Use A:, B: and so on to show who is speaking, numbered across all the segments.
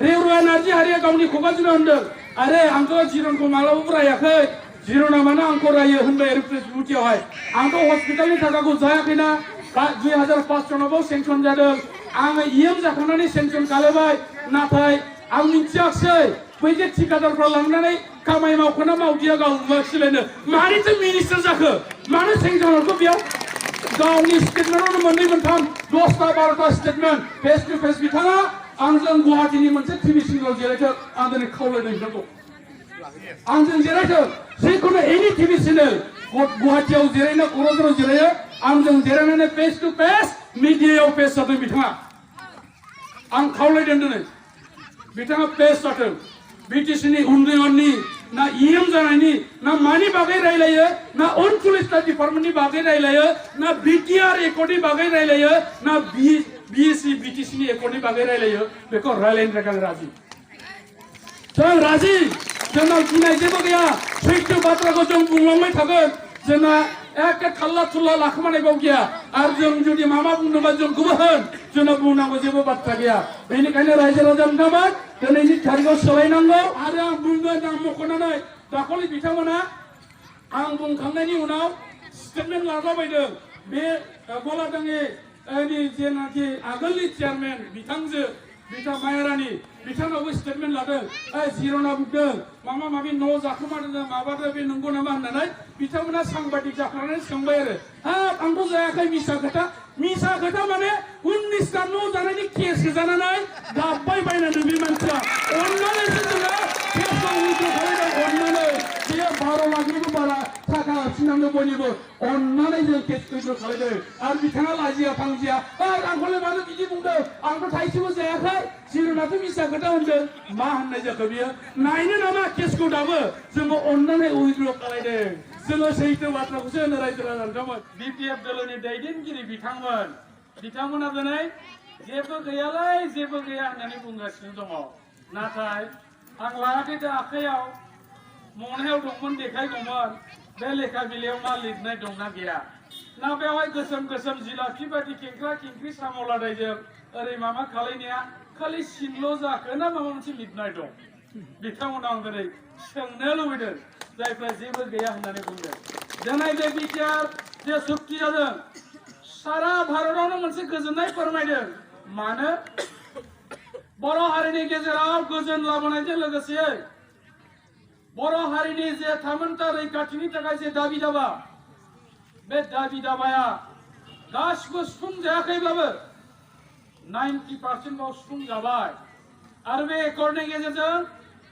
A: रेवरुवा नार्जि हारिया गावनि खुगाजोंनो होनदों आरे आंथ' जिरनखौ मालाबाबो रायाखै जिरना मानो आंखौ रायो होनबाय आरो प्रेस मिटियावहाय आंथ' हस्पिटालनि थाखाखौ जायाखैना 2500 सेंसन जादों आङो इएम जाखांनानै सेंसन खालामबाय नाथाय आं मिथियाखै बै जे ठिकादारफ्रा लांनानै खामानि मावखोना मावदिया गावसिलायनो मानिथो मिनिस्टार जाखो मानो सेंसन हरखो बेयाव गावनि स्टेटमेन्टआवनो मोननै मोनथाम 10टा 12टा स्टेटमेन्ट फेस टु फेस बिथाङा आंजों गुवाहाटीनि मोनसे टिभि चेनेलाव जिरायथों आं दिनै खावलायदों बिथांखौ आंजों जिरायथों जिखुनु एनि टिभि चेनेल गुवाहाटीयाव जिरायनो क'क्राझाराव जिरायो आंजों जिरायनानै फेस टु फेस मिडियायाव पेश जादों बिथाङा आं खावलायदों दिनै बिथाङा पेश जाथों बिटिसिनि उन्नयननि ना इएम जानायनि ना मानि बागै रायलायो ना 39टा डिपार्टमेन्टनि बागै रायलायो ना बिटिआर एकर्डनि बागै रायलायो ना बिएससि बिटिसिनि एकर्डनि बागै रायलायो बेखौ रायलायनो थाखाय राजि जों राजि जोंनाव गिनाय जेबो गैया सैथो बाथ्राखौ जों बुंलांबाय थागोन जोंना एखे थाल्ला थुल्ला लाखोमानायबाव गैया आरो जों जुदि माबा बुंनोबा जोंखौबो होन जोंना बुंनांगौ जेबो बाथ्रा गैया बेनिखायनो रायजो राजा नोंथांमोन दिनैनि थारिखआव सोलायनांगौ आरो आं बुंगोन आं मख'नानै दाखालि बिथांमोना आं बुंखांनायनि उनाव स्टेटमेन्ट लाजाबायदों बे गलादांनि जेनाखि आगोलनि चेयारमेन बिथांजो बिथा मायारानि बिथांनावबो स्टेटमेन्ट लादों जिरना बुंदों माबा माबि न' जाखोमादों माबादों बे नंगौ नामा होननानै बिथांमोना सांबादिक जाखांनानै सोंबाय आरो आंथ' जायाखै मिसा खोथा माने 19टा न' जानायनि केस होजानानै गाब्बाय बायनानै बे मानसिया अननानैसो जोङो केसखौ उइथ्र' खालामदों अननानै बेयो 12 लाखनिबो बारा थाखा होफिननांगौ बयनिबो अननानै जों केसखौ उइथ्र' खालामदों आरो बिथाङा लाजिया फांजिया आंखौलाय मानो बिदि बुंदों आंथ' थाइसेबो जायाखै जिरनाथ' मिसा खोथा होनदों मा होननाय जाखो बियो नायनो नामा केसखौ दाबो जोङो अननानै उइथ्र' खालामदों जोङो सैथो बाथ्राखौसो होनो रायजो राजा नोंथांमोन बिपिएफ दोलोनि दैदेनगिरि बिथांमोना दिनै जेबो गैयालै जेबो गैया होननानै बुंगासिनो दङ नाथाय आं लायाखै दा आखायाव मनायाव दंमोन देखायगौमोन बे लेखा बिलाइयाव मा लिरनाय दंना गैया ना बेवहाय गोसोम जिलाफि बायदि खेंख्रा खेंख्रि सामलादायजों ओरै माबा खालायनाया खालि सिनल' जाखो ना माबा मोनसे लिरनाय दं बिथांमोनाव आं दिनै सोंनो लुबैदों जायफ्रा जेबो गैया होननानै बुंदों दिनै बे बिटिआर जे सुक्ति जादों सारा भारतावनो मोनसे गोजोननाय फोरमायदों मानो बर' हारिनि गेजेराव गोजोन लाबोनायजों लोगोसे बर' हारिनि जे थामोनथा रैखाथिनि थाखाय जे दाबि दाबा बे दाबि दाबाया गासिबो सुफुंजायाखैब्लाबो 90% बाव सुफुंजाबाय आरो बे एकर्डनि गेजेरजों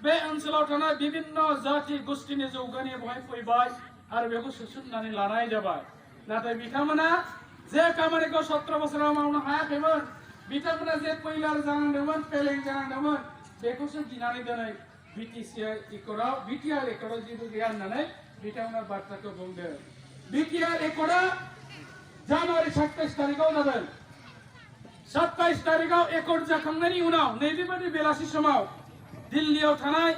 A: बे ओनसोलाव थानाय विभिन्न जाति गोष्ठीनि जौगानाया बेवहाय फैबाय आरो बेखौ सोसननानै लानाय जाबाय नाथाय बिथांमोना जे खामानिखौ 17 बोसोराव मावनो हायाखैमोन बिथांमोना जे फैलार जानांदोंमोन फेलें जानांदोंमोन बेखौसो गिनानै दिनै बिटिआर एकर्डआव जेबो गैया होननानै बिथांमोना बाथ्राखौ बुंदों बिटिआर एकर्डआ जानुवारि 27 तारिखआव जादों 27 तारिखआव एकर्ड जाखांनायनि उनाव नैबेबायदि बेलासि समाव दिल्लीयाव थानाय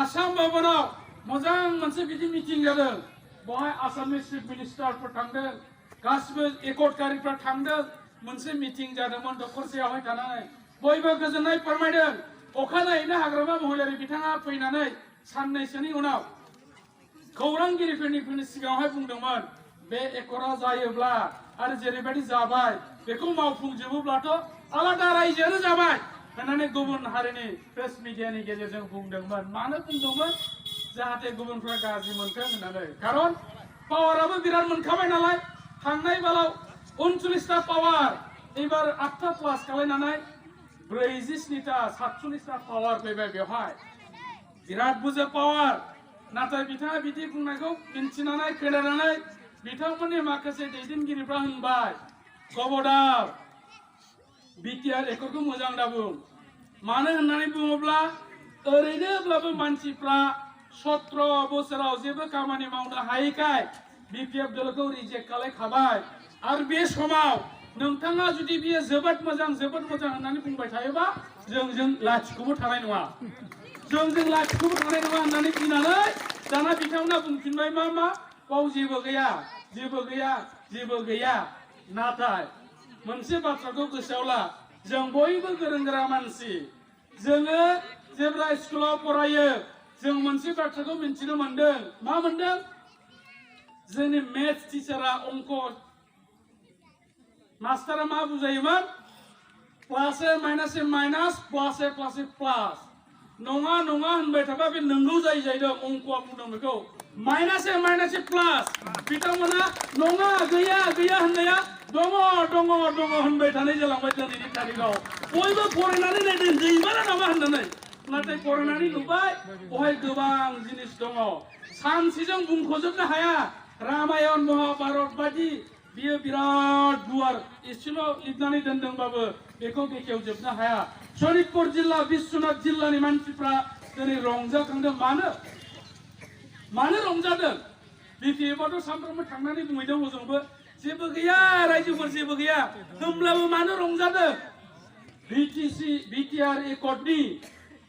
A: आसाम भवनाव मोजां मोनसे बिदि मिटिं जादों बेवहाय आसामनि चिफ मिनिस्टारफोर थांदों गासिबो एकर्डकारिफ्रा थांदों मोनसे मिटिं जादोंमोन दखरसेयावहाय थानानै बयबो गोजोननाय फोरमायदों अखानायैनो हाग्रामा महिलारि बिथाङा फैनानै साननैसोनि उनाव खौरांगिरिफोरनि सिगाङावहाय बुंदोंमोन बे एकर्डआ जायोब्ला आरो जेरैबायदि जाबाय बेखौ मावफुंजोबोब्लाथ' आलादा रायजोआनो जाबाय होननानै गुबुन हारिनि प्रेस मिडियानि गेजेरजों बुंदोंमोन मानो बुंदोंमोन जाहाथे गुबुनफ्रा गाज्रि मोनथों होननानै खारन पावाराबो बिराद मोनखाबाय नालाय थांनाय बालाव 39टा पावार एबार 8टा प्लास खालायनानै 47टा 47टा पावार फैबाय बेवहाय बिराद बुरजा पावार नाथाय बिथाङा बिदि बुंनायखौ मिन्थिनानै खोनानानै बिथांमोननि माखासे दैदेनगिरिफ्रा होनबाय खबरदार बिटिआर एकर्डखौ मोजां दाबुं मानो होननानै बुङोब्ला ओरैनोब्लाबो मानसिफ्रा 17 बोसोराव जेबो खामानि मावनो हायैखाय बिपिएफ दोलोखौ रिजेक्ट खालायखाबाय आरो बे समाव नोंथाङा जुदि बियो जोबोद मोजां होननानै बुंबाय थायोबा जों लाथिख'बो थानाय नङा जों लाथिख'बो थानाय नङा होननानै गिनानै दाना बिथांमोना बुंफिनबाय मा बाव जेबो गैया नाथाय मोनसे बाथ्राखौ गोसोआव ला जों बयबो गोरों गोरा मानसि जोङो जेब्ला स्कुलाव फरायो जों मोनसे बाथ्राखौ मिन्थिनो मोनदों मा मोनदों जोंनि मेथ्स टिचारा अंक मास्टारा मा बुजायोमोन प्लास ए माइनास प्लास ए प्लास नङा नङा होनबाय थाबा बे नंगौ जायो जाहैदों अंकआ बुंदों बेखौ माइनास ए प्लास बिथांमोना नङा गैया गैया होननाया दङ दङ दङ होनबाय थानाय जालांबाय दिनैनि तारिखाव बयबो फरायनानै नायदों गैमारा नामा होननानै नाथाय फरायनानै नुबाय बहाय गोबां जिनिस दङ सानसेजों बुंख'जोबनो हाया रामायण महाभारत बादि बियो बिराद गुवार एसेल' लिरनानै दोनदोंबाबो बेखौ बेखेवजोबनो हाया सनितपुर जिल्ला बिश्वनाथ जिल्लानि मानसिफ्रा दिनै रंजाखांदों मानो रंजादों बिपिएफआथ' सानफ्रोमबो थांनानै बुंहैदों हजोंबो जेबो गैया रायजोफोर जेबो गैया होमब्लाबो मानो रंजादों बिटिआर एकर्डनि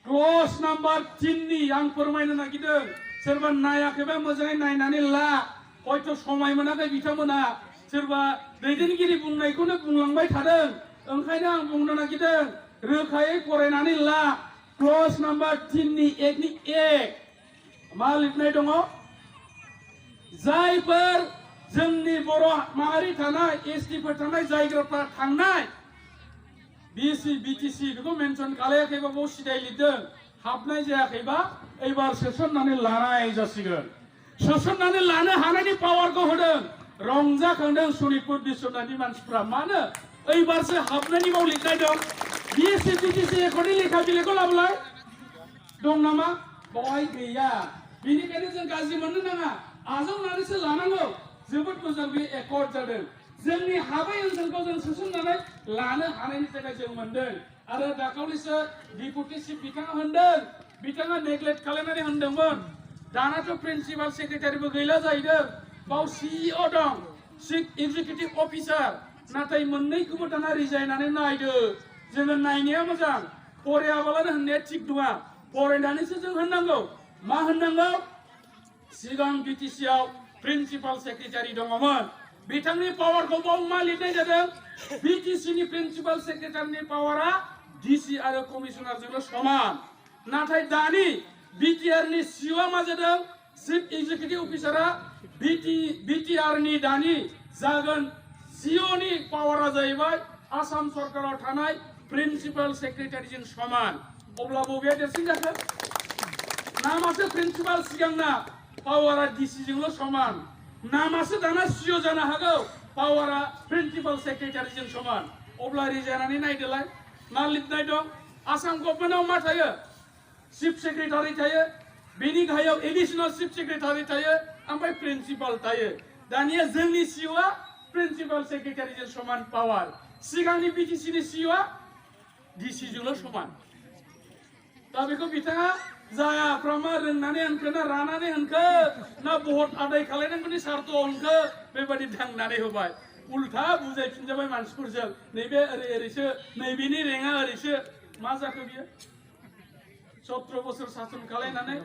A: क्ल'ज नाम्बार 3नि आं फोरमायनो नागिरदों सोरबा नायाखैबा मोजाङै नायनानै ला हयथ' समाय मोनाखै बिथांमोना सोरबा दैदेनगिरि बुंनायखौनो बुंलांबाय थादों ओंखायनो आं बुंनो नागिरदों रोखायै फरायनानै ला क्ल'ज नाम्बार 3नि 1नि 1 मा लिरनाय दङ जायफोर जोंनि बर' माहारि थानाय एसटिफोर थानाय जायगाफ्रा थांनाय बिटिसि बेखौ मेनसन खालायाखैबाबो सिदाय लिरदों हाबनाय जायाखैबा एबार सोसननानै लानाय जासिगोन सोसननानै लानो हानायनि पावारखौ होदों रंजाखांदों सनितपुर बिश्वनाथनि मानसिफ्रा मानो एबारसो हाबनायनि बाव लिरनाय दं बिटिसि एकर्डनि लेखा बिलाइखौ लाबोलाय दं नामा बहाय गैया बेनिखायनो जों गाज्रि मोननो नाङा आजावनानैसो लानांगौ जोबोद मोजां बे एकर्ड जादों जोंनि हाबै ओनसोलखौ जों सोसननानै लानो हानायनि थाखाय जों मोनदों आरो दाखालिसो डिपुटि चिफ बिथाङा होनदों बिथाङा नेग्लेक्ट खालामनानै होनदोंमोन दानाथ' प्रिन्सिपाल सेक्रेटारिबो गैला जाहैदों बाव सिइअ दं चिफ एक्जिकिउटिभ अफिसार नाथाय मोननैखौबो दाना रिजाइनानै नायदो जोङो नायनाया मोजां फरायाबालानो होननाया थिग नङा फरायनानैसो जों होननांगौ मा होननांगौ सिगां बिटिसिआव प्रिन्सिपाल सेक्रेटारि दङमोन बिथांनि पावारखौ बाव मा लिरनाय जादों बिटिसिनि प्रिन्सिपाल सेक्रेटारिनि पावारा डिसि आरो कमिशनारजोंनो समान नाथाय दानि बिटिआरनि सिइअआ मा जादों चिफ एक्जिकिउटिभ अफिसारा बिटिआरनि दानि जागोन सिइअनि पावारा जाहैबाय आसाम सरकाराव थानाय प्रिन्सिपाल सेक्रेटारिजों समान अब्ला बबेया देरसिन जाखो नामासो प्रिन्सिपाल सिगांना पावारा डिसिजोंल' समान नामासो दाना सिइअ जानो हागौ पावारा प्रिन्सिपाल सेक्रेटारिजों समान अब्ला रिजाइनानै नायदोलाय मा लिरनाय दं आसाम गभर्नमेन्टआव मा थायो चिफ सेक्रेटारि थायो बेनि गाहायाव एडिशनेल चिफ सेक्रेटारि थायो ओमफ्राय प्रिन्सिपाल थायो दानिया जोंनि सिइअआ प्रिन्सिपाल सेक्रेटारिजों समान पावार सिगांनि बिटिसिनि सिइअआ डिसिजोंल' समान दा बेखौ बिथाङा जायाफ्रा मा रोंनानै होनखो ना रानानै होनखो ना भट आदाय खालायनांगौनि सार्थ होनखो बेबायदि दांनानै होबाय उल्था बुजायफिनजाबाय मानसिफोरजों नैबे ओरैसो नैबेनि रेङा ओरैसो मा जाखो बियो 17 बोसोर सासन खालायनानै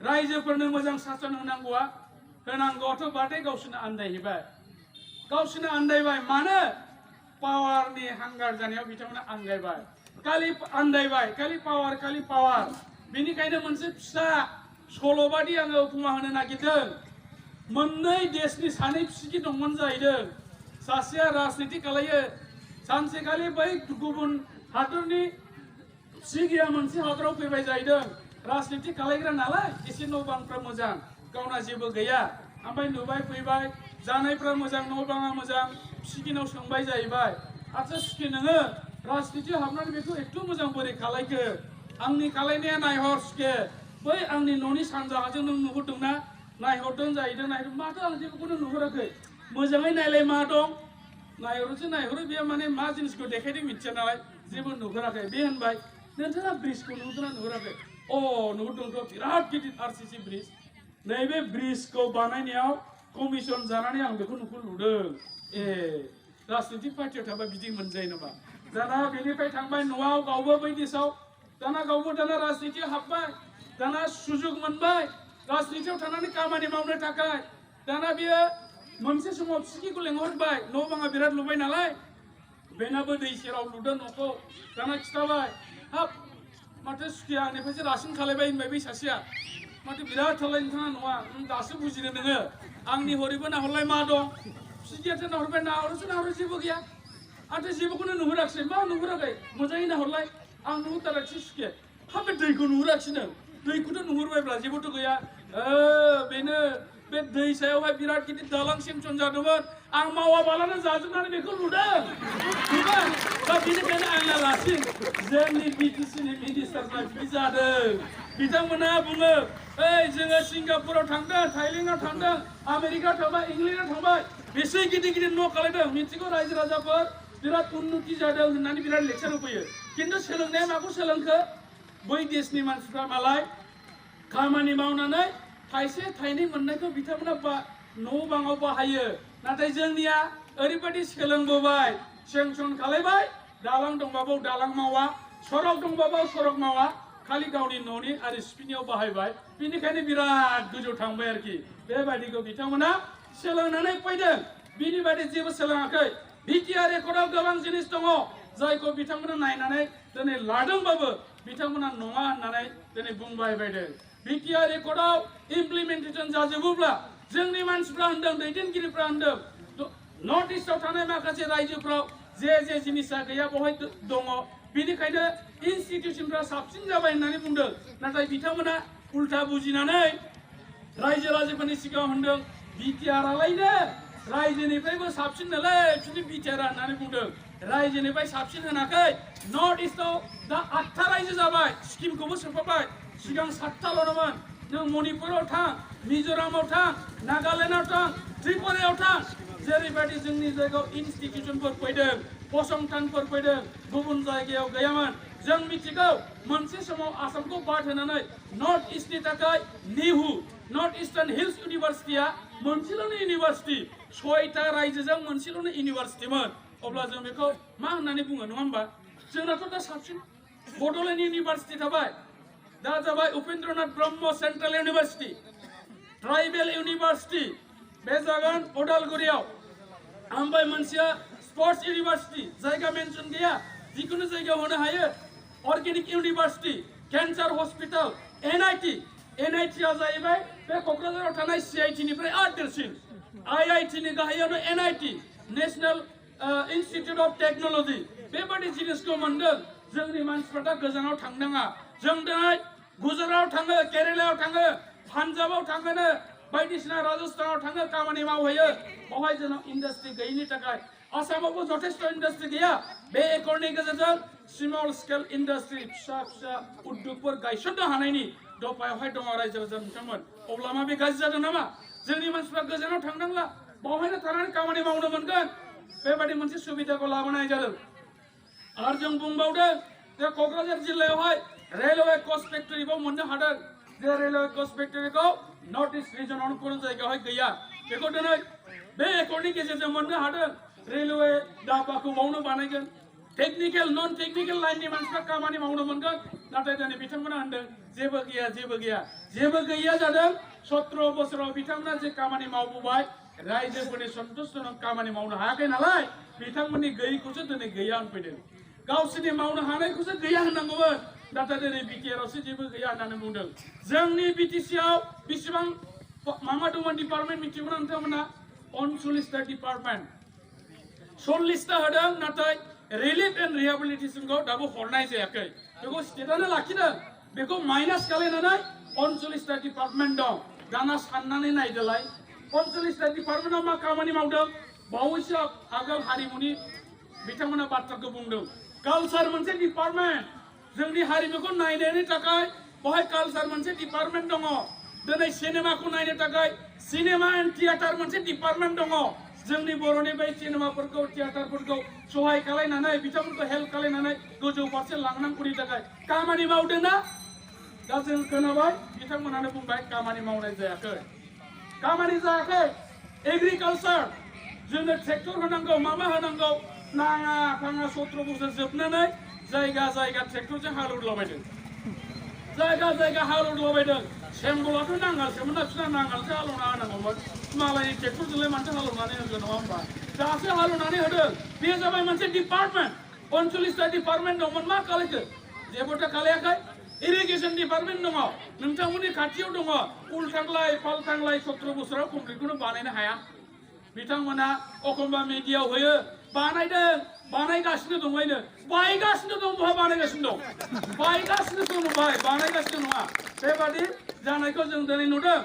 A: रायजोफोरनो मोजां सासन होनांगौआथ' बादै गावसोरनो आन्दायबाय मानो पावारनि हांगार जानायाव बिथांमोना आंगायबाय खालि पावार बेनिखायनो मोनसे फिसा सल'बादि आङो उपमा होनो नागिरदों मोननै देशनि सानै फिसिखि दंमोन जाहैदों सासेया राजनिति खालायो सानसेखालि बै गुबुन हादरनि फिसिगिया मोनसे हादराव फैबाय जाहैदों राजनिति खालायग्रा नालाय एसे न' बांफ्रा मोजां गावना जेबो गैया ओमफ्राय नुबाय फैबाय जानायफ्रा मोजां न' बाङा मोजां फिसिगिनाव सोंबाय जाहैबाय आच्छा सुखि नोङो राजनितियाव हाबनानै बेखौ एथ' मोजां बोरै खालायखो आंनि खालायनाया नायहर सुखे बै आंनि न'नि सानजाहाजों नों नुहुरदोंना नायहरदों जाहैदों माथो आं जेबोखौनो नुहुराखै मोजाङै नायलाय मा दं नायहरो बेयो माने मा जिनिसखौ देखायदों मिथिया नालाय जेबो नुहुराखै बे होनबाय नोंथाङा ब्रिजखौ नुहुरदोंना नुहुराखै नुहुरदोंथ' बिराद गिदिर आरसिसि ब्रिज नैबे ब्रिजखौ बानायनायाव कमिसन जानानै आं बेखौ नुदों राजनितिक पार्टियाव थाबा बिदि मोनजायो नामा दाना बेनिफ्राय थांबाय न'आव गावबो बै देशआव दाना राजनितियाव हाबबाय दाना सुजुग मोनबाय राजनितियाव थानानै खामानि मावनो थाखाय दाना बियो मोनसे समाव फिसिगिखौ लेंहरबाय न' बाङा बिराद लुबाय नालाय बेनाबो दै सेराव लुदों न'खौ दाना खिथाबाय हाब माथो सुखिया आंनिफ्रायसो रासिन खालायबाय होनबाय बै सासेया माथो बिराद थालाय नोंथाङा नङा दासो बुजिनो नोङो आंनि हरैबो नाहरलाय मा दं सुखियाथ' नाहरबाय नाहरोसो नाहरो जेबो गैया आंथ' जेबोखौनो नुहुराखिसै मा नुहुराखै मोजाङै नाहरलाय आं नुहुरथाराखिसै सुखिया हाबे दैखौ नुहुराखिसै दैखौथ' नुहुरबायब्ला जेबोथ' गैया बेनो बे दै सायावहाय बिराद गिदिर दालां सेंसन जादोंमोन आं मावाबालानो जाजोबनानै बेखौ नुदों दा बेनिखायनो आंना लासिन जोंनि बिटिसिनि मिनिस्टारफ्रा बिदि जादों बिथांमोना बुङो ओइ जोङो सिंगापुराव थांदों थाइलेण्डआव थांदों आमेरिकायाव थांबाय इंलेण्डआव थांबाय बेसे गिदिर गिदिर न' खालायदों मिथिगौ रायजो राजाफोर बिराद उन्नति जादों होननानै बिराद लेक्सार होफैयो खिन्थु सोलोंनाया माखौ सोलोंखो बै देशनि मानसिफ्रा मालाय खामानि मावनानै थाइसे थाइनै मोननायखौ बिथांमोना न' बाङाव बाहायो नाथाय जोंनिया ओरैबायदि सोलोंबोबाय सेंसन खालायबाय दालां दंबाबो दालां मावा सरक दंबाबो सरक मावा खालि गावनि न'नि आरो स्पिनियाव बाहायबाय बेनिखायनो बिराद गोजौ थांबाय आरोखि बेबायदिखौ बिथांमोना सोलोंनानै फैदों बिनि बायदि जेबो सोलोङाखै बिटिआर रेकर्डआव गोबां जिनिस दङ जायखौ बिथांमोना नायनानै दिनै लादोंबाबो बिथांमोना नङा होननानै दिनै बुंबाय बायदों बिटिआर रेकर्डआव इमप्लिमेन्टेसन जाजोबोब्ला जोंनि मानसिफ्रा होनदों दैदेनगिरिफ्रा होनदों नर्थ इस्टआव थानाय माखासे रायजोफ्राव जे जिनिसा गैया बेवहाय दङ बेनिखायनो इनस्टिटिउसनफ्रा साबसिन जाबाय होननानै बुंदों नाथाय बिथांमोना उल्था बुजिनानै रायजो राजाफोरनि सिगाङाव होनदों बिटिआरआलायनो रायजोनिफ्रायबो साबसिन नालाय बिसोरनि बिटिआर होननानै बुंदों रायजोनिफ्राय साबसिन होनाखै नर्थ इस्टआव दा 8था रायजो जाबाय सिक्किमखौबो सोफाबाय सिगां 7थाल'मोन नों मणिपुराव थां मिज'रामाव थां नागालेण्डआव थां त्रिपुरायाव थां जेरैबायदि जोंनि जायगायाव इनस्टिटिउसनफोर फैदों फसंथानफोर फैदों गुबुन जायगायाव गैयामोन जों मिथिगौ मोनसे समाव आसामखौ बाद होनानै नर्थ इस्टनि थाखाय निहु नर्थ इस्टार्न हिल्स इउनिभारसिटिया मोनसेल'नो इउनिभारसिटि 6टा रायजोजों मोनसेल'नो इउनिभारसिटिमोन अब्ला जों बेखौ मा होननानै बुङो नङा होमबा जोंनाथ' दा साबसिन बड'लेण्ड इउनिभारसिटि थाबाय दा जाबाय Upendranath Brahma central university tribal university बे जागोन उदालगुरियाव ओमफ्राय मोनसेया स्पर्ट्स इउनिभारसिटि जायगा मेनसन गैया जिखुनु जायगायाव होनो हायो अर्गेनिक इउनिभारसिटि केन्सार हस्पिटाल एनआइटिआ जाहैबाय बे क'क्राझाराव थानाय सिआइटिनिफ्राय आरो देरसिन आइआइटिनि गाहायावनो NIT national institute of technology बेबादि जिनिसखौ मोनदों जोंनि मानसिफ्रा दा गोजानाव थांनाङा जों दिनै गुजरातआव थाङो केरेलायाव थाङो पान्जाबाव थाङोनो बायदिसिना राजस्थानाव थाङो खामानि मावहैयो बेवहाय जोंनाव इन्डास्ट्रि गैयिनि थाखाय आसामावबो जथेस्थ इन्डास्ट्रि गैया बे एकर्डनि गेजेरजों स्मल स्केल इन्डास्ट्रि फिसा फिसा उद्योगफोर गायसननो हानायनि दफायावहाय दङ रायजो राजा बिथांमोन अब्ला मा बे गाज्रि जादों नामा जोंनि मानसिफ्रा गोजानाव थांनांला बेवहायनो थानानै खामानि मावनो मोनगोन बेबायदि मोनसे सुबिदाखौ लाबोनाय जादों आरो जों बुंबावदों जे क'क्राझार जिल्लायावहाय रेलवे कच फेक्टरिखौ मोननो हादों जे रेलवे कच फेक्टरिखौ नर्थ इस्ट रिजनावनो गुबुन जायगायावहाय गैया बेखौ दिनै बे एकर्डनि गेजेरजों मोननो हादों रेलवे दाबाखौ मावनो बानायगोन टेक्निकेल नन टेक्निकेल लाइननि मानसिफ्रा खामानि मावनो मोनगोन नाथाय दिनै बिथांमोना होनदों जेबो गैया जादों 17 बोसोराव बिथांमोना जे खामानि मावबोबाय रायजोफोरनि सन्तुष्टजनक खामानि मावनो हायाखै नालाय बिथांमोननि गैयैखौसो दिनै गैया होनफैदों गावसोरनि मावनो हानायखौसो गैया होननांगौमोन नाथाय दिनै बिटिआरआवसो जेबो गैया होननानै बुंदों जोंनि बिटिसिआव बेसेबां मामा दंमोन डिपार्टमेन्ट मिथिगौना नोंथांमोना 39टा डिपार्टमेन्ट 40टा होदों नाथाय रिलिफ एन्ड रिहेबिलिटेसनखौ दाबो हरनाय जायाखै बेखौ स्टेटआनो लाखिदों बेखौ माइनास खालायनानै 39टा डिपार्टमेन्ट दं दाना साननानै नायदोलाय 39टा डिपार्टमेन्टआव मा खामानि मावदों बावैसो आगोल हारिमुनि बिथांमोना बाथ्राखौ बुंदों कालचार मोनसे डिपार्टमेन्ट जोंनि हारिमुखौ नायनायनि थाखाय बेवहाय कालचार मोनसे डिपार्टमेन्ट दङ दिनै सिनेमाखौ नायनो थाखाय सिनेमा एन्ड थियेटार मोनसे डिपार्टमेन्ट दङ जोंनि बर'नि बै सिनेमाफोरखौ थियेटारफोरखौ सहाय खालायनानै बिथांमोनखौ हेल्प खालायनानै गोजौ फारसे लांनांगौनि थाखाय खामानि मावदों ना दा जों खोनाबाय बिथांमोनानो बुंबाय खामानि मावनाय जायाखै एग्रिकालचार जोंनो ट्रेक्टर होनांगौ मामा होनांगौ नाङा फाङा 17 बोसोर जोबनानै जायगा ट्रेक्टरजों हालेवलाबायदों जायगा हालेवलाबायदों सेम्बलाथ' नांगालसोमोन ना बिसोरना नांगालसो हालेवना होनांगौमोन मालायनि ट्रेक्टरजोंलाय मानोथो हालेवनानै होगोन नङा होमबा दासो हालेवनानै होदों बे जाबाय मोनसे डिपार्टमेन्ट 39टा डिपार्टमेन्ट दंमोन मा खालायखो जेबोथ' खालायाखै इडुकेसन डिपार्टमेन्ट दङ नोंथांमोननि खाथियाव दङ उल्थांलाय फाल्थांलाय 17 बोसोराव कमप्लिटखौनो बानायनो हाया बिथांमोना एखनबा मिडियायाव होयो बानायदों बानायगासिनो दंलायनो बायगासिनो दं बहा बानायगासिनो दं बायगासिनो दं बानायगासिनो नङा बेबादि जानायखौ जों दिनै नुदों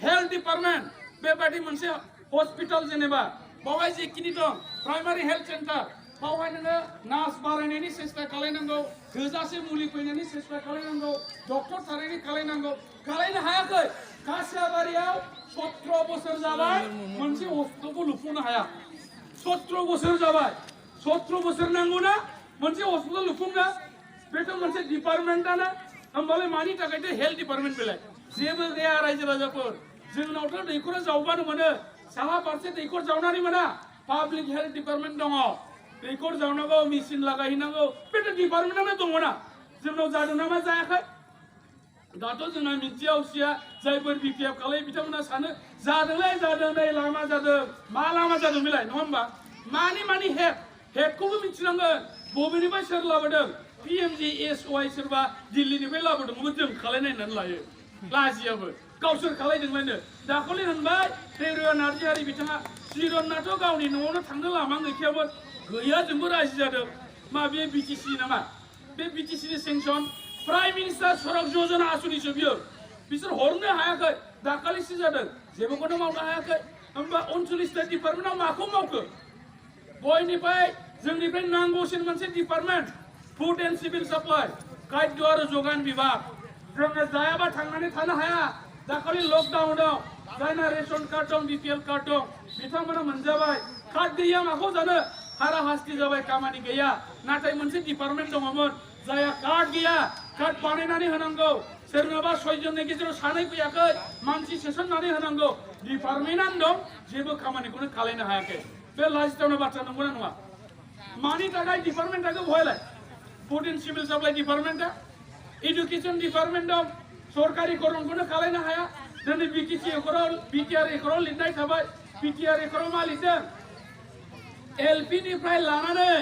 A: हेल्थ डिपार्टमेन्ट बेबादि मोनसे हस्पिटाल जेनेबा बावहाय जेखिनि दं प्राइमारि हेल्थ सेन्टार बावहाय नोङो नार्स बारायनायनि सेस्था खालायनांगौ थोजासे मुलि फैनायनि सेस्था खालायनांगौ डक्टर थानायनि खालायनांगौ खालायनो हायाखै कासियाबारियाव 17 बोसोर जाबाय मोनसे हस्पिटालखौ लुफुंनो हाया 17 बोसोर जाबाय 17 बोसोर नांगौना मोनसे हस्पिटाल लुफुंनो बेथ' मोनसे डिपार्टमेन्टानो होमबालाय मानि थाखायथ' हेल्थ डिपार्टमेन्ट बेलाय जेबो गैया रायजो राजाफोर जोंनावथ' दैखरा जावबानो मोनो साहा फारसे दैखर जावनानै मोना पाब्लिक हेल्थ डिपार्टमेन्ट दङ दैखर जावनांगौ मेचिन लागायहैनांगौ बेथ' डिपार्टमेन्टानो दङना जोंनाव जादों ना मा जायाखै दाथ' जोंना मिथिया उसिया जायफोर बिपिएफ खालाय बिथांमोना सानो जादोंलाय जादों नै लामा जादों मा लामा जादों बेलाय नङा होमबा मानि हेडखौबो मिथिनांगोन बबेनिफ्राय सोर लाबोदों PMGSY सोरबा दिल्लीनिफ्राय लाबोदोंबो जों खालायनायनानै लायो लाजियाबो गावसोर खालायदोंलायनो दाखालि होनबाय रेरुवा नार्जारि बिथाङा चिरननाथ' गावनि न'आवनो थांनो लामा गैखायामोन गैया जोंबो राजि जादों मा बे BTC नामा बे BTCनि सेंसन प्राइम मिनिस्टार सड़क योजना आसनिसो बियो बिसोर हरनो हायाखै दाखालिसो जादों जेबोखौनो मावनो हायाखै होमबा 39 डिपार्टमेन्टआव माखौ मावखो बयनिफ्राय जोंनिफ्राय नांगौसिन मोनसे department food and civil supply खाद्य आरो जगान बिभाग जोङो जायाबा थांनानै थानो हाया दाखालि लकडाउनाव जायना रेशन कार्ड दं BPL कार्ड दं बिथांमोना मोनजाबाय कार्ड गैया माखौ जानो हारा हास्ति जाबाय खामानि गैया नाथाय मोनसे डिपार्टमेन्ट दङमोन जायहा कार्ड गैया कार्ड बानायनानै होनांगौ सोरनाबा 6 जननि गेजेराव सानै फैयाखै मानसि सोसननानै होनांगौ डिपार्टमेन्टानो दं जेबो खामानिखौनो खालायनो हायाखै बे लाजिथावना बाथ्रा नंगौना नङा मानि थाखाय डिपार्टमेन्टखौ बहायलाय फुड एन्ड सिभिल साप्लाइ डिपार्टमेन्टआ एडुकेसन डिपार्टमेन्ट दं सरकारि खरंखौनो खालायनो हाया दिनै BTR एकराव लिरनाय थाबाय BTR एकराव मा लिरदों LP निफ्राय लानानै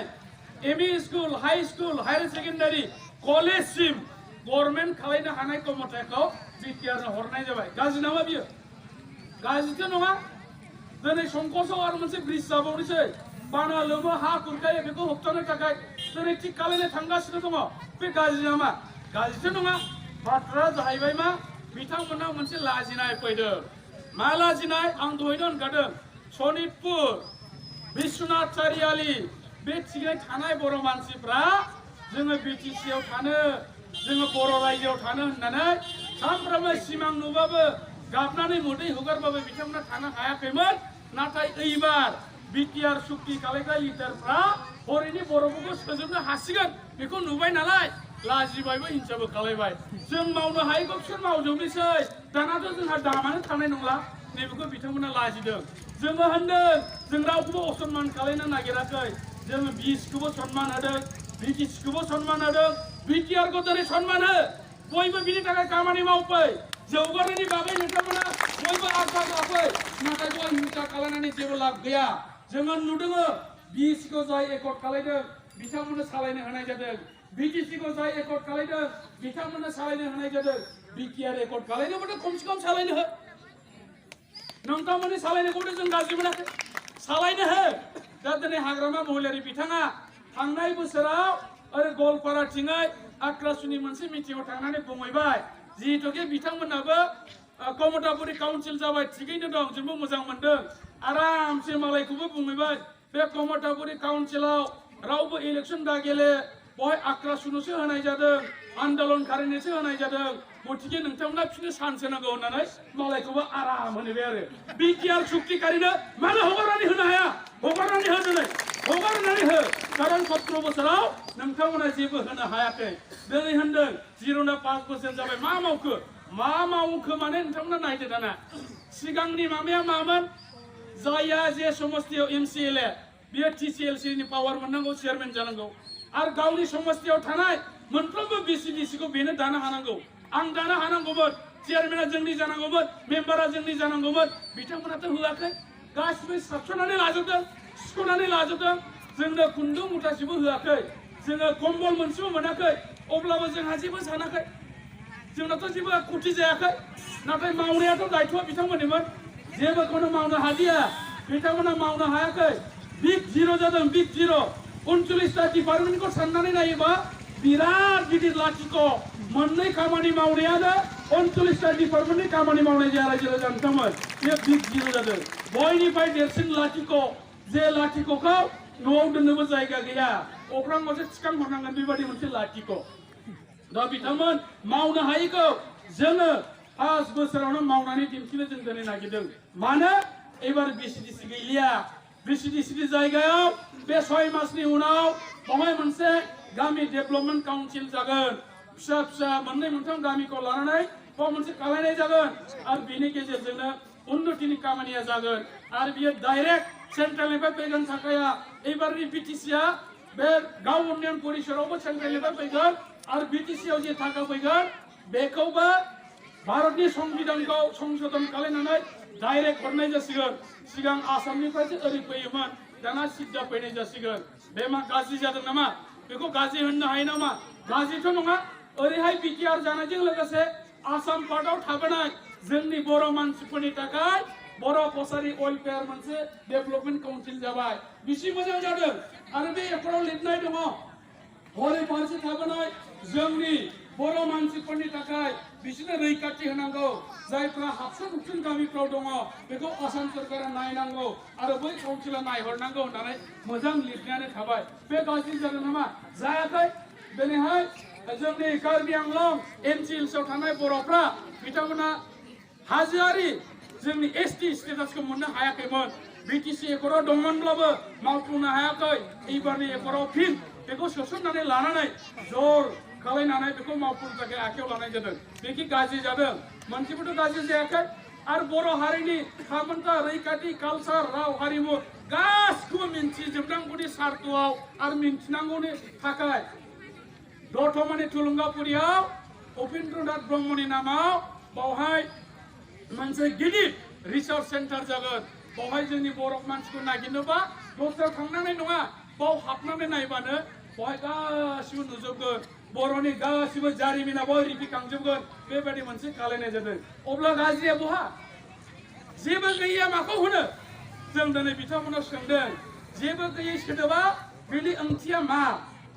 A: ME school high school higher secondary कलेजसिम गभर्नमेन्ट खालायनो हानाय क्षमताखौ BTR नो हरनाय जाबाय गाज्रि नामा बियो गाज्रिथ' नङा दिनै संकसआव आरो मोनसे ब्रिज जाबावनोसै बाना लोमो हा खुरखायो बेखौ होबथानो थाखाय दिनै थिग खालायनो थांगासिनो दङ बे गाज्रि नामा गाज्रिथ' नङा बाथ्राया जाहैबाय मा बिथांमोनाव मोनसे लाजिनाय फैदों मा लाजिनाय आं दहायनो होनखादों सनितपुर बिश्वनाथ चारियाली बे थिगै थानाय बर' मानसिफ्रा जोङो BTC आव थानो जोङो बर' रायजोआव थानो होननानै सानफ्रोमबो सिमां नुबाबो गाबनानै मोदै हगारबाबो बिथांमोना थानो हायाखैमोन नाथाय एबार BTR सुक्ति खालायग्रा लिडारफ्रा हरैनि बर'फोरखौ सोजोबनो हासिगोन बेखौ नुबाय नालाय लाजिबायबो हिंसाबो खालायबाय जों मावनो हायैखौ बिसोर मावजोबनोसै दानाथ' जोंहा दामानो थानाय नंला नैबेखौ बिथांमोना लाजिदों जोङो होनदों जों रावखौबो असनमान खालायनो नागिराखै जोङो BSखौबो सनमान होदों BTCखौबो सनमान होदों BTR खौ दिनै सनमान हो बयबो बिनि थाखाय खामानि मावफै जौगानायनि बागै नोंथांमोना बयबो आखा लाफै नाथाय बय हिंसा खालायनानै जेबो लाब गैया जोङो नुदों BSखौ जाय एकर्ड खालायदों बिथांमोननो सालायनो होनाय जादों BTCखौ जाय एकर्ड खालायदों बिथांमोननो सालायनो होनाय जादों BTR एकर्ड खालायनोबोथ' खमसे खम सालायनो हो नोंथांमोननि सालायनायखौथ' जों गाज्रि मोनाखै सालायनो हो दा दिनै हाग्रामा महिलारि बिथाङा थांनाय बोसोराव ओरै गवालपाराथिङै आक्रासुनि मोनसे मिटिङाव थांनानै बुंहैबाय जिहेतुके बिथांमोनाबो कमतापुरि काउन्सिल जाबाय थिगैनो दं जोंबो मोजां मोनदों आरामसे मालायखौबो बुंहैबाय बे कमतापुरि काउन्सिलाव रावबो इलेक्सन दा गेले बहाय आक्रासुनोसो होनाय जादों आन्दलनकारिनोसो होनाय जादों गतिके नोंथांमोना बिसोरनो चान्स होनांगौ होननानै मालायखौबो आराम होनबाय आरो BTR सुक्तिकारिनो मानो हगारनानै होनो हाया हगारनानै हो दिनै हगारनानै हो कारन 17 बोसोराव नोंथांमोना जेबो होनो हायाखै दिनै होनदों जिर'ना 5 बोसोर जाबाय मा मावखो माने नोंथांमोना नायदो दाना सिगांनि मामाया मामोन जायहा जे समस्तियाव MCLA बियो TCLC नि पावार मोननांगौ चेयारमेन जानांगौ आरो गावनि समस्तियाव थानाय मोनफ्रोमबो BCDC खौ बेनो दानो हानांगौ आं दानो हानांगौमोन चेयारमेना जोंनि जानांगौमोन मेम्बारा जोंनि जानांगौमोन बिथांमोनाथ' होआखै गासिबो साबसनानै लाजोबदों सिख'नानै लाजोबदों जोंनो खुन्दुं मुथासेबो होआखै जोङो कम्बल मोनसेबो मोनाखै अब्लाबो जोंहा जेबो सानाखै जोंनाथ' जेबो खुथि जायाखै नाथाय मावनायाथ' दायथ'आ बिथांमोननिमोन जेबोखौनो मावनो हादिया बिथांमोना मावनो हायाखै बिग जिर' जादों बिग जिर' 39टा डिपार्टमेन्टखौ साननानै नायोबा बिराद गिदिर लाथिख' मोननै खामानि मावनायानो 39टा डिपार्टमेन्टनि खामानि मावनाय जाया रायजो राजा नोंथांमोन बे बिग जिर' जादों बयनिफ्राय देरसिन लाथिख' जे लाथिख'खौ न'आव दोननोबो जायगा गैया अख्राङावसो थिखांहरनांगोन बेबायदि मोनसे लाथिख' दा बिथांमोन मावनो हायैखौ जोङो 5 बोसोरावनो मावनानै दिन्थिनो जों दिनै नागिरदों मानो एबार बिसिडिसि गैलिया बिसिडिसिनि जायगायाव बे 6 मासनि उनाव बावहाय मोनसे गामि डेभेलपमेन्ट काउन्सिल जागोन फिसा फिसा मोननै मोनथाम गामिखौ लानानै बाव मोनसे खालायनाय जागोन आरो बेनि गेजेरजोंनो उन्नतिनि खामानिया जागोन आरो बियो डाइरेक्ट सेन्ट्रेलनिफ्राय फैगोन थाखाया एबारनि बिटिसिआ बे गाव उन्नयन परिषदआवबो सेन्ट्रेलनिफ्राय फैगोन आरो बिटिसिआव जे थाखा फैगोन बेखौबो भारतनि संबिधानखौ संशोधन खालामनानै डाइरेक्ट हरनाय जासिगोन सिगां आसामनिफ्रायसो ओरै फैयोमोन दाना सिद्दा फैनाय जासिगोन बे मा गाज्रि जादों नामा बेखौ गाज्रि होननो हायो नामा गाज्रिथ' नङा ओरैहाय बिटिआर जानायजों लोगोसे आसाम पार्टआव थाबोनाय जोंनि बर' मानसिफोरनि थाखाय बर' कसारि वेलफेयार मोनसे डेभेलपमेन्ट काउन्सिल जाबाय बिसि मोजां जादों आरो बे एफोराव लिरनाय दङ हरै फारसे थाबोनाय जोंनि बर' मानसिफोरनि थाखाय बिसोरनो रैखाथि होनांगौ जायफ्रा हाबसन हुबसन गामिफ्राव दङ बेखौ आसाम सरकारा नायनांगौ आरो बै काउन्सिला नायहरनांगौ होननानै मोजां लिरनानै थाबाय बे गाज्रि जादों नामा जायाखै दिनैहाय जोंनि कार्बि आंलं एनसिएलसिआव थानाय बर'फ्रा बिथांमोना हाजोआरि जोंनि एसटि स्टेटासखौ मोननो हायाखैमोन बिटिसि एकराव दंमोनब्लाबो मावफुंनो हायाखै एबारनि एकराव फिन बेखौ सोसननानै लानानै जर खालायनानै बेखौ मावफुंनो थाखाय आखायाव लानाय जादों बेखि गाज्रि जादों मोनसेबोथ' गाज्रि जायाखै आरो बर' हारिनि थामोनथा रैखाथि कालचार राव हारिमु गासिखौबो मिन्थिजोबनांगौनि सार्थआव आरो मिन्थिनांगौनि थाखाय दतमानि थुलुंगापुरियाव उपेन्द्रनाथ ब्रह्मनि नामाव बावहाय मोनसे गिदिर रिसार्च सेन्टार जागोन बावहाय जोंनि बर' मानसिखौ नागिरनोबा दस्रायाव थांनानै नङा बाव हाबनानै नायबानो बावहाय गासिबो नुजोबगोन बर'नि गासिबो जारिमिना बाव रिफिखांजोबगोन बेबायदि मोनसे खालायनाय जादों अब्ला गाज्रिया बहा जेबो गैया माखौ होनो जों दिनै बिथांमोनाव सोंदों जेबो गैयै सोदोबा बेनि ओंथिया मा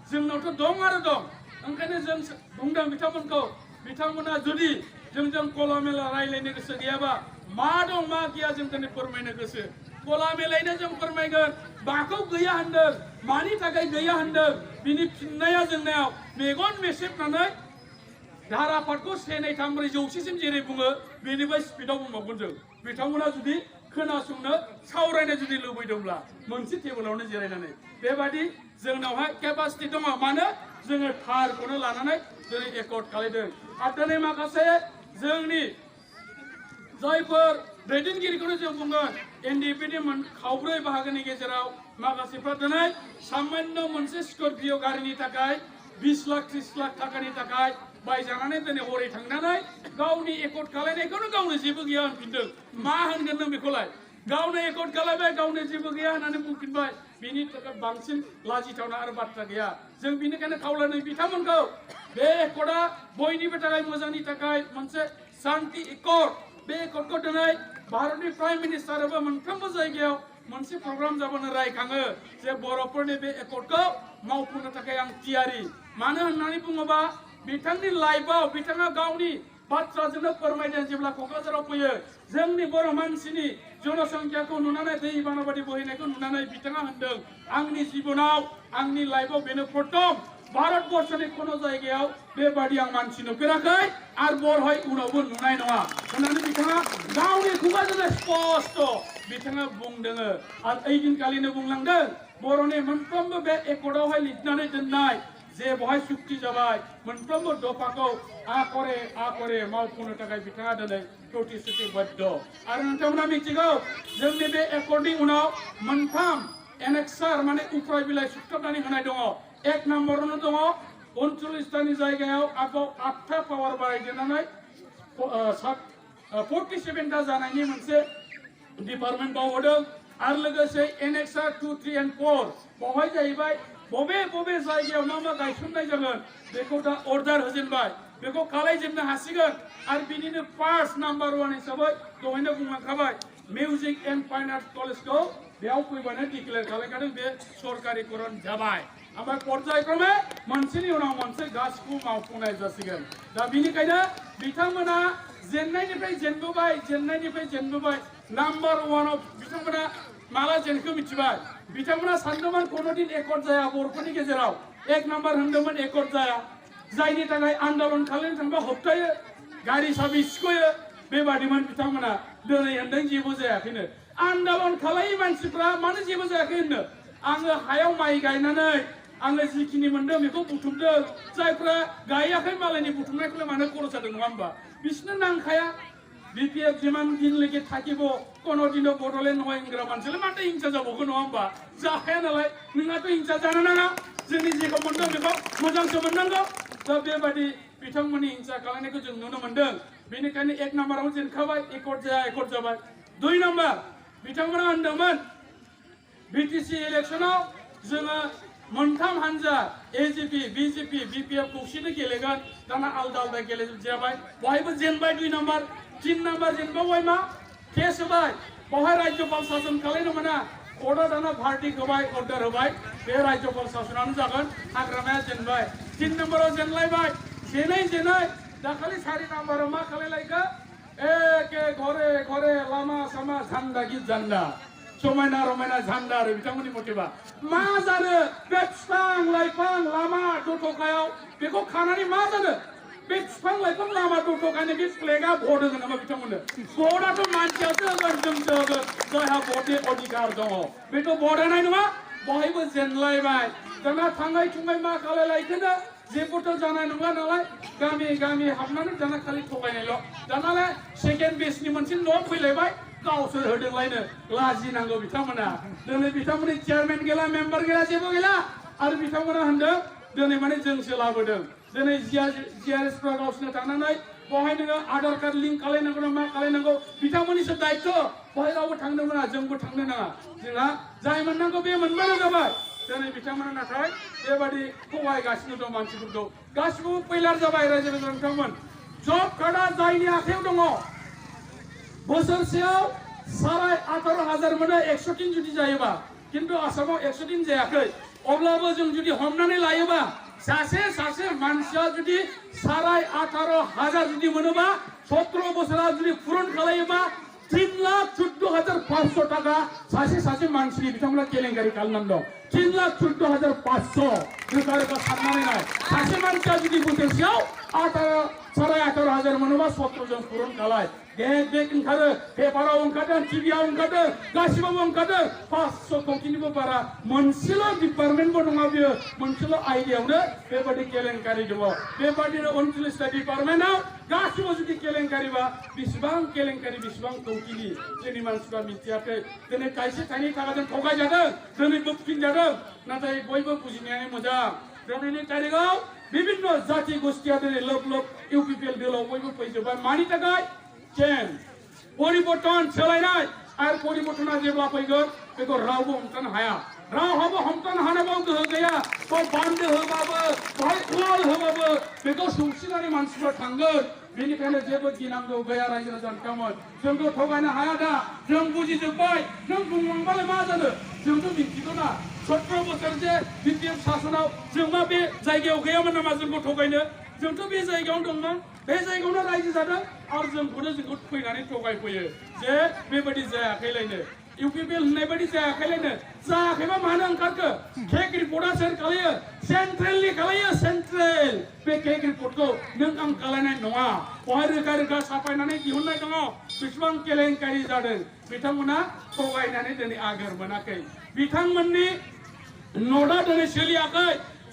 A: जोंनावथ' दं आरो दं ओंखायनो जों बुंदों बिथांमोनखौ बिथांमोना जुदि जोंजों गला मेला रायलायनो गोसो गैयाबा मा दं मा गैया जों दिनै फोरमायनो गोसो गला मेलायनो जों फोरमायगोन माखौ गैया होनदों मानि थाखाय गैया होनदों बिनि फिननाया जोंनाव मेगन मेसेबनानै धारापातखौ 1, 2, 3, 4 जौसेसिम जेरै बुङो बेनिफ्राय स्पिडआव बुंबावगोन जों बिथांमोना जुदि खोनासंनो सावरायनो जुदि लुबैदोंब्ला मोनसे टेबोलावनो जिरायनानै बेबायदि जोंनावहाय केपासिटि दङ मानो जोङो थारखौनो लानानै दिनै एकर्ड खालायदों आरो दिनै माखासे जोंनि जायफोर दैदेनगिरिखौनो जों बुंगोन एनडिएफनि खावब्रै बाहागोनि गेजेराव माखासेफ्रा दिनै सामान्य मोनसे स्करपिय' गारिनि थाखाय 20 लाख 30 लाख थाखानि थाखाय बायजानानै दिनै हरै थांनानै गावनि एकर्ड खालायनायखौनो गावनो जेबो गैया होनफिनदों मा होनगोन नों बेखौलाय गावनो एकर्ड खालायबाय गावनो जेबो गैया होननानै बुंफिनबाय बिनि थाखाय बांसिन लाजिथावना आरो बाथ्रा गैया जों बिनिखायनो खावलायनाय बिथांमोनखौ बे एकर्डआ बयनिबो थाखाय मोजांनि थाखाय मोनसे शान्ति एकर्ड बे एकर्डखौ दिनै भारतनि प्राइम मिनिस्टाराबो मोनफ्रोमबो जायगायाव मोनसे प्रग्राम जाबानो रायखाङो जे बर'फोरनि बे एकर्डखौ मावफुंनो थाखाय आं थियारि मानो होननानै बुङोबा बिथांनि लाइफआव बिथाङा गावनि बाथ्राजोंनो फोरमायदों जेब्ला क'क्राझाराव फैयो जोंनि बर' मानसिनि जनसंख्याखौ नुनानै दैबाना बायदि बोहैनायखौ नुनानै बिथाङा होनदों आंनि जिबनाव आंनि लाइफआव बेनो प्रथम भारतबर्षनि कोनो जायगायाव बेबादि आं मानसि नुफेराखै आरो बरहाय उनावबो नुनाय नङा होननानै बिथाङा गावनि खुगाजोंनो स्पष्ट बिथाङा बुंदों आरो ओइ दिनखालिनो बुंलांदों बर'नि मोनफ्रोमबो बे एकर्डआवहाय लिरनानै दोननाय जे बहाय सुक्ति जाबाय मोनफ्रोमबो दफाखौ आखरे मावफुंनो थाखाय बिथाङा दिनै प्रतिश्रुतिबद्ध आरो नोंथांमोना मिथिगौ जोंनि बे एकर्डनि उनाव मोनथाम एनेक्सार माने उफ्राय बिलाइ सुथाबनानै होनाय दङ एक नम्बरावनो दङ 39टानि जायगायाव आरोबाव 8था पावार बारायदेरनानै 47टा जानायनि मोनसे डिपार्टमेन्ट बावहोदों आरो लोगोसे एनेक्सार 2, 3 and 4 बावहाय जाहैबाय बबे जायगायाव मा गायसननाय जागोन बेखौ दा अर्डार होजेनबाय बेखौ खालायजोबनो हासिगोन आरो बिनिनो फार्स्ट नाम्बार 1 हिसाबै दहायनो बुंलांखाबाय मिउजिक एन्ड फाइन आर्ट्स कलेजखौ बेयाव फैबानो डिक्लेयार खालामखादों बे सरकारिकरन जाबाय ओमफ्राय पर्यायक्रमे मोनसेनि उनाव मोनसे गासिबो मावफुंनाय जासिगोन दा बिनिखायनो बिथांमोना जेननायनिफ्राय जेनबोबाय नाम्बार 1 आव बिथांमोना माला जेनखो मिथिबाय बिथांमोना सानदोंमोन कोनोदिन एकर्ड जाया बर'फोरनि गेजेराव 1 नाम्बार होनदोंमोन एकर्ड जाया जायनि थाखाय आन्दोलन खालामनो थांबा होबथायो गारि साबि सिख'यो बेबादिमोन बिथांमोना दिनै होनदों जेबो जायाखैनो आन्दोलन खालामै मानसिफ्रा मानो जेबो जायाखै होननो आङो हायाव माइ गायनानै आङो जिखिनि मोनदों बेखौ बुथुमदों जायफ्रा गायाखै मालायनि बुथुमनायखौलाय मानो खरस जादों नङा होमबा बिसोरनो नांखाया बिपिएफ जिमान दिनলৈके थाकिब कोनोदिनो बड'लेण्ड नङा होनग्रा मानसियालाय माथो हिंसा जाबावगोन नङा होमबा जाखाया नालाय नोंहाथ' हिंसा जानो नाङा जोंनि जेखौ मोनदों बेखौ मोजांसो मोननांगौ दा बेबादि बिथांमोननि हिंसा खालामनायखौ जों नुनो मोनदों बेनिखायनो 1 नाम्बाराव जेनखाबाय एकर्ड जाबाय 2 नाम्बार बिथांमोना होनदोंमोन बिटिसि इलेक्शनाव जोङो मोनथाम हानजा एजिपि बिजेपि बिपिएफ खौसेनो गेलेगोन दाना आलदा गेलेजाबाय बहायबो जेनबाय 2 नाम्बार 3 नाम्बार जेनबावबाय मा केस होबाय बहाय राज्यपाल शासन खालामनो मोना कर्टआ दाना भार्डिक्ट होबाय अर्डार होबाय बे राज्यपाल शासनानो जागोन हाग्रामाया जेनबाय 3 नाम्बाराव जेनलायबाय जेनै दाखालि 4 नाम्बाराव मा खालायलायखो एके घरे घरे लामा सामा झान्डा गित झान्डा समायना रमायना झान्डा आरो बिथांमोननि मथेबा मा जानो बे बिफां लाइफां लामा दथ'खायाव बेखौ खानानै मा जानो बे बिफां लाइफां लामा दथ'खानि बे फ्लेगा भट होगोन नामा बिथांमोननो भटआथ' मानसियासो होगोन जोंसो होगोन जायहा भटनि अधिकार दङ बेथ' भट होनाय नङा बहायबो जेनलायबाय दाना थांनाय थुंनाय मा खालायलायखोनो जेबोथ' जानाय नङा नालाय गामि हाबनानै दाना खालि थगायनायल' दानालाय सेकेन्ड बेचनि मोनसे न' फैलायबाय गावसोर होदोंलायनो लाजिनांगौ बिथांमोना दिनै बिथांमोननि चेयारमेन गैला मेम्बार गैला जेबो गैला आरो बिथांमोना होनदों दिनै माने जोंसो लाबोदों दिनै जिआरएसफ्रा गावसोरनो थांनानै बहाय नोङो आधार कार्ड लिंक खालायनांगौ ना मा खालायनांगौ बिथांमोननिसो दायित्व बहाय रावबो थांनो मोना जोंबो थांनो नाङा जोंहा जाय मोननांगौ बे मोनबानो जाबाय दिनै बिथांमोना नाथाय बेबादि थगायगासिनो दं मानसिफोरखौ गासिबो फैलार जाबाय रायजो राजा बिथांमोन जब कार्डआ जायनि आखायाव दङ बोसोरसेयाव 18,500 मोनो 100 दिन जुदि जायोबा किन्तु आसामाव 100 दिन जायाखै अब्लाबो जों जुदि हमनानै लायोबा सासे मानसिया जुदि 18,500 जुदि मोनोबा 17 बोसोराव जुदि पुरन खालायोबा 3,14,500 टाका सासे मानसिनि बिथांमोना केलेंकारि खालामनानै दं 3,14,500 रोखा साननानै नाय सासे मानसिया जुदि बोसोरसेयाव 18,500 मोनोबा 17 जों पुरन खालाय देख ओंखारो पेपाराव ओंखारदों टिभियाव ओंखारदों गासिबावबो ओंखारदों 500 कौटिनिबो बारा मोनसेल' डिपार्टमेन्टबो नङा बियो मोनसेल' आयदायावनो बेबादि केलेंकारि दङ बेबादिनो 29टा डिपार्टमेन्टआव गासिबो जुदि केलेंकारिबा बेसेबां केलेंकारि बेसेबां कौटिनि जोंनि मानसिफ्रा मिथियाखै दिनै थाइसे थाइनै थाखाजों थगायजादों दिनै बोफिनजादों नाथाय बयबो बुजिनायानो मोजां दिनैनि तारिखाव विभिन्न जाति गोष्ठिया दिनै लोब इउपिपिएल दलाव बयबो फैजोब्बाय मानि थाखाय चेन्ज परिबर्तन सोलायनाय आरो परिबर्तना जेब्ला फैगोन बेखौ रावबो हमथानो हाया रावहाबो हमथानो हानायाव गोहो गैया बाव बान्दो होबाबो बाहाय वाल होबाबो बेखौ सौसिनानै मानसिफ्रा थांगोन बेनिखायनो जेबो गिनांगौ गैया रायजो राजा बिथांमोन जोंखौ थगायनो हाया दा जों बुजिजोब्बाय जों बुंलांबालाय मा जानो जोंथ' मिथिगौ ना 17 बोसोर जे बिपिएफ शासनाव जों मा बे जायगायाव गैयामोन नामा जोंखौ थगायनो जोंथ' बे जायगायावनो दंमोन बे जायगायावनो रायजो जादों आरो जोंखौ फैनानै थगायफैयो जे बेबायदि जायाखैलायनो इउपिपिएल होननाय बायदि जायाखैलायनो जायाखैबा मानो ओंखारखो केक रिपर्टआ सोर खालायो सेन्ट्रेलनि खालायो सेन्ट्रेल बे केक रिपर्टखौ नों आं खालायनाय नङा बहाय रोखा साफायनानै दिहुननाय दङ बेसेबां केलेंकारि जादों बिथांमोना थगायनानै दिनै आगोर मोनाखै बिथांमोननि न'टआ दिनै सोलियाखै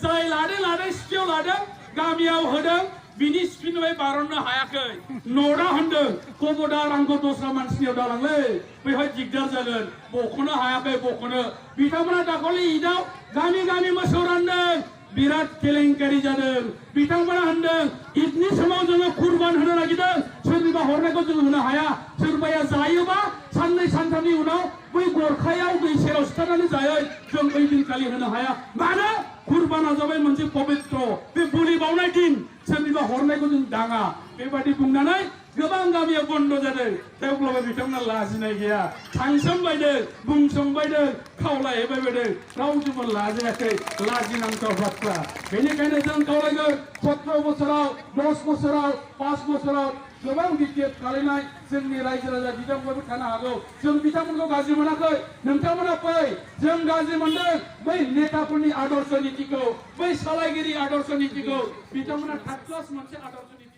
A: जाय लादों सिटियाव लादों गामियाव होदों बिनि स्पिननिफ्राय बारननो हायाखै न'टआ होनदों खबरदार आंखौ दस्रा मानसिनियाव दालांलै बेवहाय दिगदार जागोन बख'नो हायाखै बख'नो बिथांमोना दाखालि ईदआव गामि मोसौ रानदों बिराद केलेंकारि जादों बिथांमोना होनदों ईदनि समाव जोङो कुरबान होनो नागिरदों सोरनिबा हरनायखौ जों होनो हाया सोरबाया जायोबा साननै सानथामनि उनाव बै गरखायाव दै सेराव सिथारनानै जायै जों बै दिनखालि होनो हाया मानो कुरबाना जाबाय मोनसे पबित्र बे बोलि बावनाय दिन सोरनिबा हरनायखौ जों दाङा बेबादि बुंनानै गोबां गामियाव बन्द जादों थेवब्लाबो बिथांमोना लाजिनाय गैया थांसोमबायदों बुंसोमबायदों खावलायहैबायदों रावजोंबो लाजियाखै लाजिनांथाव बाथ्रा बेनिखायनो जों खावलायगोन 17 बोसोराव 10 बोसोराव 5 बोसोराव गोबां बिटिएफ खालायनाय जोंनि रायजो राजा बिथांमोनबो थानो हागौ जों बिथांमोनखौ गाज्रि मोनाखै नोंथांमोना फै जों गाज्रि मोनदों बै नेताफोरनि आदर्श नीतिखौ बै सालायगिरि आदर्श नीतिखौ बिथांमोना थार्ड क्लास मोनसे आदर्श नीति